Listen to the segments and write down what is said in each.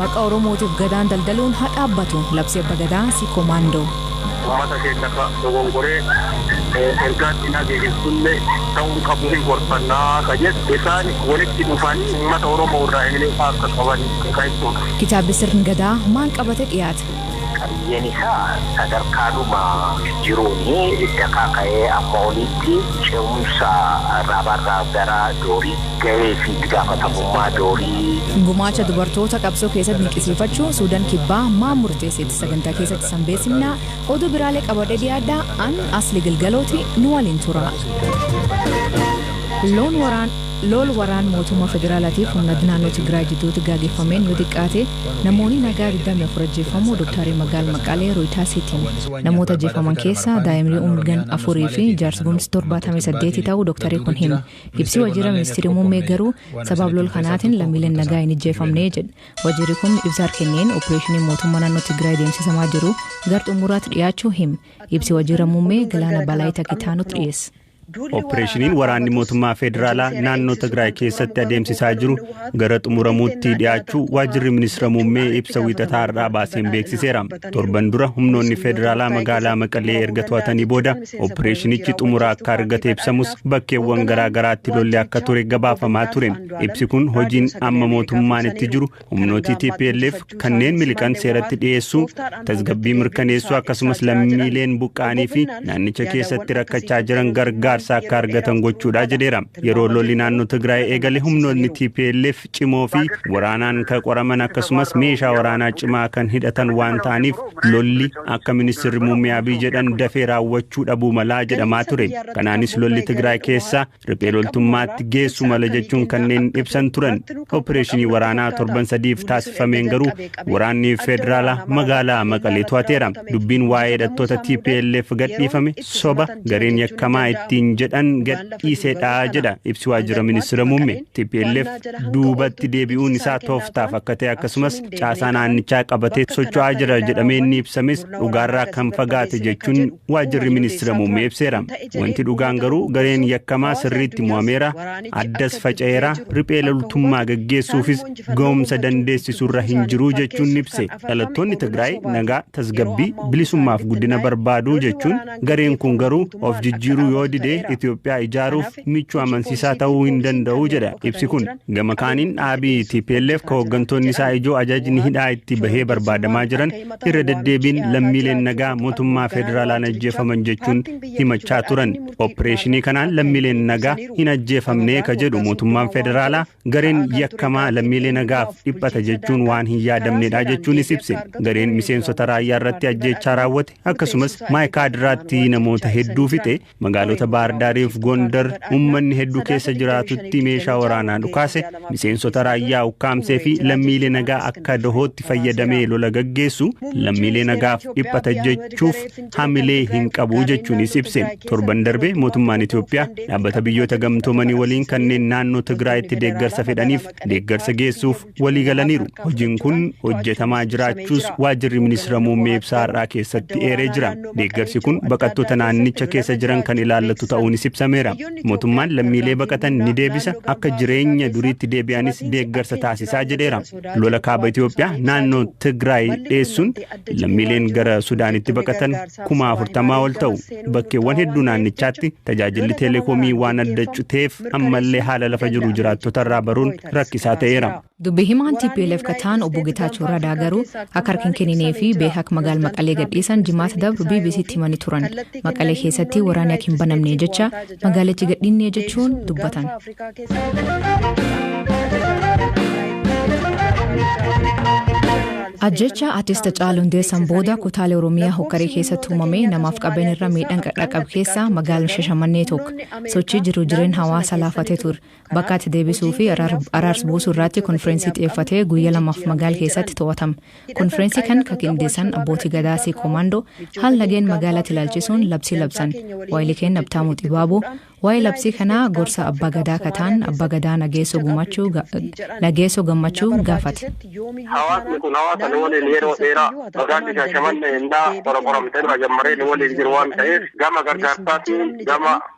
Maqaa Oromootiif Gadaan daldaluun haa dhaabbatu labsee Abba Gadaa Siikoo Maandoo. Uummata keenya ka dogongoree ergaa diinaa geessullee ta'uu qabu hin gorfannaa ka jedhu isaan walitti dhufanii uummata Oromoo irraa emilee akka qaban kan ibsudha. Kitaabbi sirni Gadaa maal qabate dhiyaata? Qabiyyeen isaa sadarkaadhuma jiruun dakaa ka'ee amma olitti ce'umsa rabarraa gara doorii gahee fi gaafatamummaa doorii. Gumaacha dubartoota qabsoo keessatti dinqisiifachuu Suudaan Kibbaa maal murteessetti sagantaa keessatti sanbeessimnaa oduu biraalee qabadhee dhiyaadhaa an Asli Gilgalooti nu waliin tura. Loon waraan Lool waraan mootummaa federaalaatiif humna naannoo Tigraay jidduutti gaggeeffameen yoo xiqqaate namoonni nagaa 24 ajjeefamuu Dooktarii Magaal Maqalee Rooyitaasiitiin. Namoota ajjeefaman keessaa daa'imni umriin 4 fi jaarsi gumsi 78 ta'uu dooktarii kun hime. Ibsi waajjira ministeera muummee garuu sabab lol kanaatiin lammiileen nagaa hin ajjeefamne jedha. Waajjirri kun ibsa kenneen opereeshinii mootummaa naannoo Tigraay deemsisamaa jiru gara xumuraatti dhiyaachuu hime. Ibsi waajjira muummee Galaana Balaayita Kitaanutti dhiyeessa. Opereeshiniin waraanni mootummaa federaalaa naannoo Tigraay keessatti adeemsisaa jiru gara xumuramuutti dhiyaachuu waajjirri ministeera muummee ibsa wiixataa har'aa baaseen beeksiseera. Torban dura humnoonni federaalaa magaalaa Maqalee erga to'atanii booda opereeshinichi xumura akka argate ibsamus bakkeewwan garaa garaatti lolli akka ture gabaafamaa ture. Ibsi kun hojiin amma mootummaan itti jiru humnooti TPLF kanneen miliqan seeratti dhiyeessuu, tasgabbii mirkaneessuu akkasumas lammiileen buqqa'anii fi naannicha keessatti rakkachaa jiran gargaarsa akka argatan gochuudha jedheera. Yeroo lolli naannoo Tigraay eegale humnoonni TPLF cimoo fi waraanaan kan qoraman akkasumas meeshaa waraanaa cimaa kan hidhatan waan ta'aniif lolli akka ministeerri muummee Abiy jedhan dafee raawwachuu dhabuu malaa jedhamaa ture. Kanaanis lolli Tigraay keessaa riphee loltummaatti geessu mala jechuun kanneen ibsan turan. Opereeshinii waraanaa torban 3f taasifameen garuu waraanni federaalaa magaalaa Maqalee to'ateera. Dubbiin waa'ee hidhattoota TPLF gadhiifame soba gareen yakkamaa ittiin jedhan gadhiisedha jedha ibsi waajjira ministeera muummee. TPLF duubatti deebi'uun isaa tooftaaf akka ta'e akkasumas caasaa naannichaa qabatee socho'aa jira jedhamee inni ibsames dhugaarraa kan fagaate jechuun waajjirri ministeera muummee ibseera. Wanti dhugaan garuu gareen yakkamaa sirriitti mo'ameera, addas faca'eera, riphee loltummaa gaggeessuufis ga'umsa dandeessisurra hin jiru jechuun ibse. Dhalattoonni Tigraay nagaa, tasgabbii, bilisummaaf guddina barbaadu jechuun gareen kun garuu of jijjiiruu yoo dide Itoophiyaa ijaaruuf michuu amansiisaa ta'uu hin danda'u jedha ibsi kun. Gama kaaniin dhaabii TPLF ka hooggantoonni isaa ijoo ajajni hidhaa itti bahee barbaadamaa jiran irra deddeebiin lammiileen nagaa mootummaa federaalaan ajjeefaman jechuun himachaa turan. Opereeshinii kanaan lammiileen nagaa hin ajjeefamne ka jedhu mootummaan federaalaa gareen yakkamaa lammiilee nagaaf dhiphata jechuun waan hin yaadamnedha jechuunis ibse. Gareen miseensota raayyaa irratti ajjeechaa raawwate akkasumas Maayikaadiraatti namoota hedduu fixe magaalota Baardaariif Gondar uummanni hedduu keessa jiraatutti meeshaa waraanaa dhukaase miseensota raayyaa ukkaamsee fi lammiilee nagaa akka dahootti fayyadamee lola gaggeessu lammiilee nagaaf dhiphata jechuuf hamilee hin qabu jechuunis ibse. Torban darbe mootummaan Itoophiyaa dhaabbata biyyoota gamtoomanii waliin kanneen naannoo Tigraayitti deeggarsa fedhaniif deeggarsa geessuuf walii galaniiru. Hojiin kun hojjetamaa jiraachuus waajjirri ministeera muummee ibsaa har'aa keessatti eeree jira. Deeggarsi kun baqattoota naannicha keessa jiran kan ilaallatu ta'uunis ibsameera. Mootummaan lammiilee baqatan ni deebisa, akka jireenya duriitti deebi'anis deeggarsa taasisaa jedheera. Lola kaaba Itoophiyaa naannoo Tigraay dheessuun lammiileen gara Sudaanitti baqatan 40,000 ol ta'u. Bakkeewwan hedduu naannichaatti tajaajilli teelekoomii waan adda citeef ammallee haala lafa jiru jiraattota irraa baruun rakkisaa ta'eera. Dubbi himaan TPLF kataan obbo Getaachoo Radaa garuu akka harka hin kenninee fi beekak magaala Maqalee gadhiisan jimaata dabru BBCtti himanii turan. Maqalee keessatti waraanni akka hin banamne jecha magaalichi gadhiinnee jechuun dubbatan. Ajjecha artist Haacaaluu Hundeessaan booda kutaalee Oromiyaa hokkaree keessatti uumame namaaf qabeenya irra miidhaan qaqqabe keessaa magaalaan Shashamannee tokko. Sochii jiru jireenya hawaasaa laafatee ture. Bakka itti deebisuu fi araarsa buusuu irratti konfireensii xiyyeeffatee guyyaa 2f magaala keessatti to'atama. Konfireensii kan qindeessan abbootii gadaa Komaandoo haala nageen magaalaatti ilaalchisuun labsii labsan. Waayilii keenya Abtaamuu Xibaaboo waa'ee labsii kanaa gorsa abbaa gadaa kataan abbaa gadaa Nageessoo Gammachuu gaafate. Hawaasni kun hawaasa nu waliin yeroo dheeraa magaalli Shaashamannee innaa qoramtee dura jammaree nu waliin jiru waan ta'eef gama gargaarsaatiin gama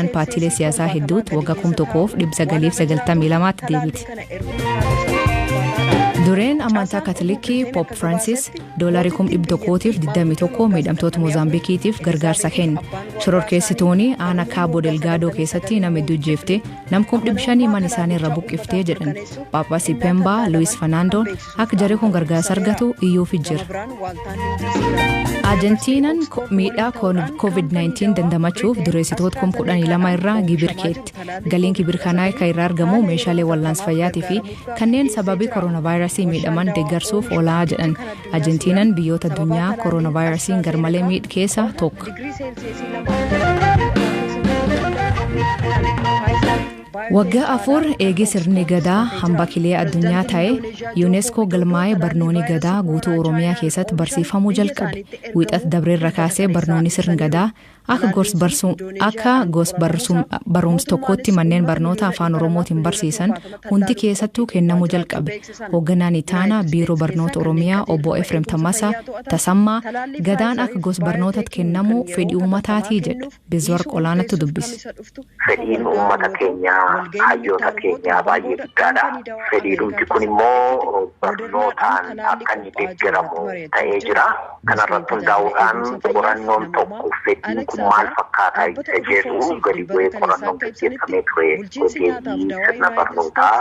Hoogganaan paartiilee siyaasaa hedduutti waggaa 1992tti deebiti. Dureen amantaa Kaatolikii Pope Francis doolarii 121,000 miidhamtoota Moozaambikiitiif gargaarsa kenne. Shororkeessitoonni aanaa Kaaboo Delgaadoo keessatti nama hedduu ajjeefte, nam 500,000 mana isaanii irra buqqiftee jedhan. Paappaasii Pembaa Luis Fernandoon akka jarri kun gargaarsa argatu iyyuufi jira. Arjentiinaan miidhaa COVID-19 dandamachuuf dureessitoota 12,000 irraa gibir keetti. Galiin gibir kanaa kan irraa argamu meeshaalee wal'aansa fayyaatii fi kanneen sababii kooronaavaayirasii miidhaman deeggarsuuf oolaa jedhan. Arjentiinaan biyyoota addunyaa kooronaavaayirasiin garmalee miidhe keessaa tokko. Waggaa 4 eegee sirni gadaa hamba kilee addunyaa ta'e UNESCO galmaa'ee barnoonni gadaa guutuu Oromiyaa keessatti barsiifamuu jalqabe. Wiixata dabreerra kaasee barnoonni sirni gadaa akka gos barumsa tokkotti manneen barnoota afaan Oromootiin barsiisan hundi keessattuu kennamuu jalqabe. Hoogganaan Itaanaa Biiroo Barnoota Oromiyaa Obbo Efreem Tasammaa gadaan akka gos barnootatti kennamu fedhii uummataatii jedha. Bizwar Qolaanatti dubbise. Fedhiin uummata keenyaa, hayyoota keenyaa baay'ee guddaadha. Fedhiin kun immoo barnootaan akka inni deeggaramu ta'ee jira. Kanarratti hundaa'uudhaan qorannoon tokko fedhiin kun maal fakkaata isa jedhu gadi bu'ee qorannoon gaggeeffamee ture ogeeyyii sirna barnootaa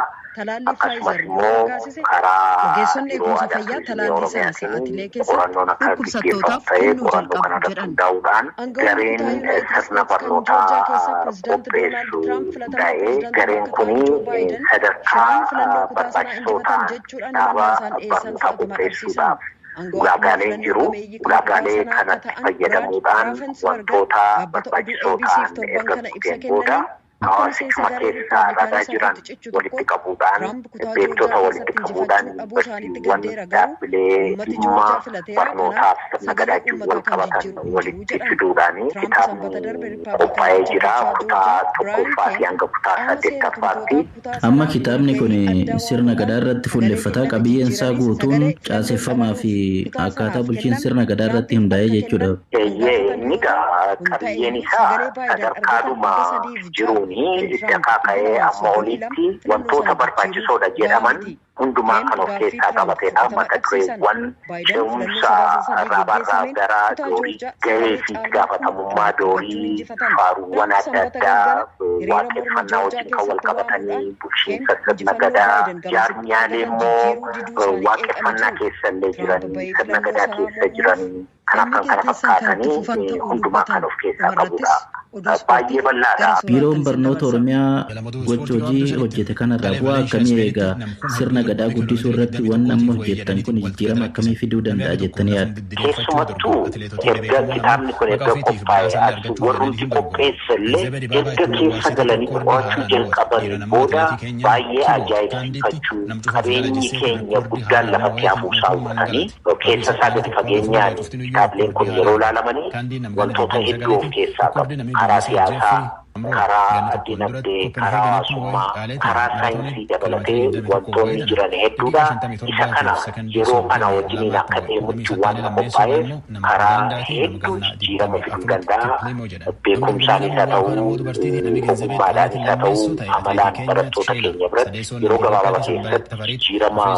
akkasumas immoo karaa yeroo aadaa turizimii Oromiyaatiin qorannoon akka gaggeeffamu ta'ee qorannoo kanarratti hundaa'uudhaan gareen sirna barnootaa qopheessu hundaa'ee gareen kun sadarkaa barbaachisoo ta'an kitaaba barnootaa qopheessuudhaaf ulaagaaleen jiru. Ulaagaalee kanatti fayyadamuudhaan wantoota barbaachisoo ta'an erga guuteen booda hawaasichuma keessaa ragaa jiran walitti qabuudhaan, beektota walitti qabuudhaan, yuunivarsiitiiwwan dhaabbilee dhimma barnootaaf sirna gadaachuun wal qabatan walitti fiduudhaan kitaabni qophaa'ee jira kutaa tokkoffaa fi hanga kutaa saddeettaffaatti. Amma kitaabni kun sirna gadaa irratti fuulleffata. Qabiyyeen isaa guutuun caaseffamaa fi akkaataa bulchiinsa sirna gadaa irratti hundaa'ee jechuudha. Eeyyee, inni qabiyyeen isaa sadarkaadhuma jiruun dakaa ka'ee amma olitti wantoota barbaachisoodha jedhaman hundumaa kan of keessaa qabatedha. Mata dureewwan ce'umsa raabaarraa gara doorii, gahee fi itti gaafatamummaa doorii, faaruuwwan adda addaa waaqeffannaa wajjin kan wal qabatanii, bulchiinsa sirna gadaa, jaarmiyaalee immoo waaqeffannaa keessa illee jiranii, sirna gadaa keessa jiranii, kanaaf kan kana fakkaatanii hundumaa kan of keessaa qabudha. Baay'ee bal'aadha. Biiroon Barnoota Oromiyaa gocha hojii hojjete kanarraa bu'aa akkamii eega? Sirna gadaa guddisuu irratti wanni amma hojjettan kun jijjiirama akkamii fiduu danda'a jettanii yaaddu? Keessumattuu erga kitaabni kun erga qophaa'e as warrumti qopheessa illee erga keessa galanii qo'achuu jalqaban booda baay'ee ajaa'ibsiifachuu, qabeenyi keenya guddaan lafatti hafuusaa hubatanii keessa isaa gadi fageenyaan kitaabileen kun yeroo ilaalamanii wantoota hedduu of keessaa qabu. Karaa siyaasaa, karaa dinagdee, karaa hawaasummaa, karaa saayinsii dabalatee wantoonni jiran hedduudha. Isa kana yeroo kana wajjiniin akka deemutti waan qophaa'eef karaa hedduu jijjiirama fiduu danda'a. Beekumsaanis haa ta'uu, ogummaadhaanis haa ta'uu, amalaan barattoota keenya biratti yeroo gabaabaa keessatti jijjiirama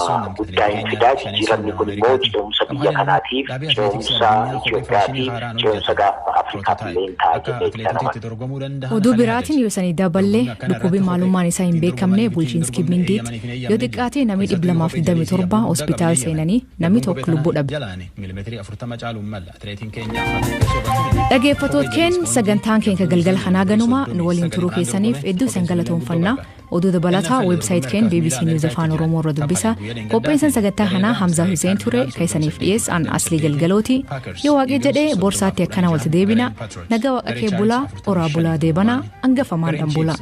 guddaa hin fidaa. Jijjiiramni kun immoo ce'umsa biyya kanaatiif, ce'umsa Itoophiyaatiif, ce'umsa gaafa Afrikaaf illee hin ta'a jedhee kan. Oduu biraatiin yoo sanii daballee, dhukkubi maalummaan isaa hin beekamne bulchiinsi Kibindiitti yoo xiqqaate namni 227 hospitaal seenanii namni tokko lubbuu dhabe. Dhaggeeffattoota keenya, sagantaan keenya galgala kanaa ganuma. Nu waliin turuu keessaniif hedduu isin galatoomfannaa. Oduu dabalataa website keenya BBC News Afaan Oromoo irra dubbisa. Qopheessan sagantaa kanaa Hamzaa Hussein ture, keessaniif dhiyeess an Aslii Galgalooti. Yoo waaqee jedhee borsaatti akkana walitti deebina. Nagaa waaqa kee bulaa, oraa bulaa, deebanaa hangafamaan dhan bulaa.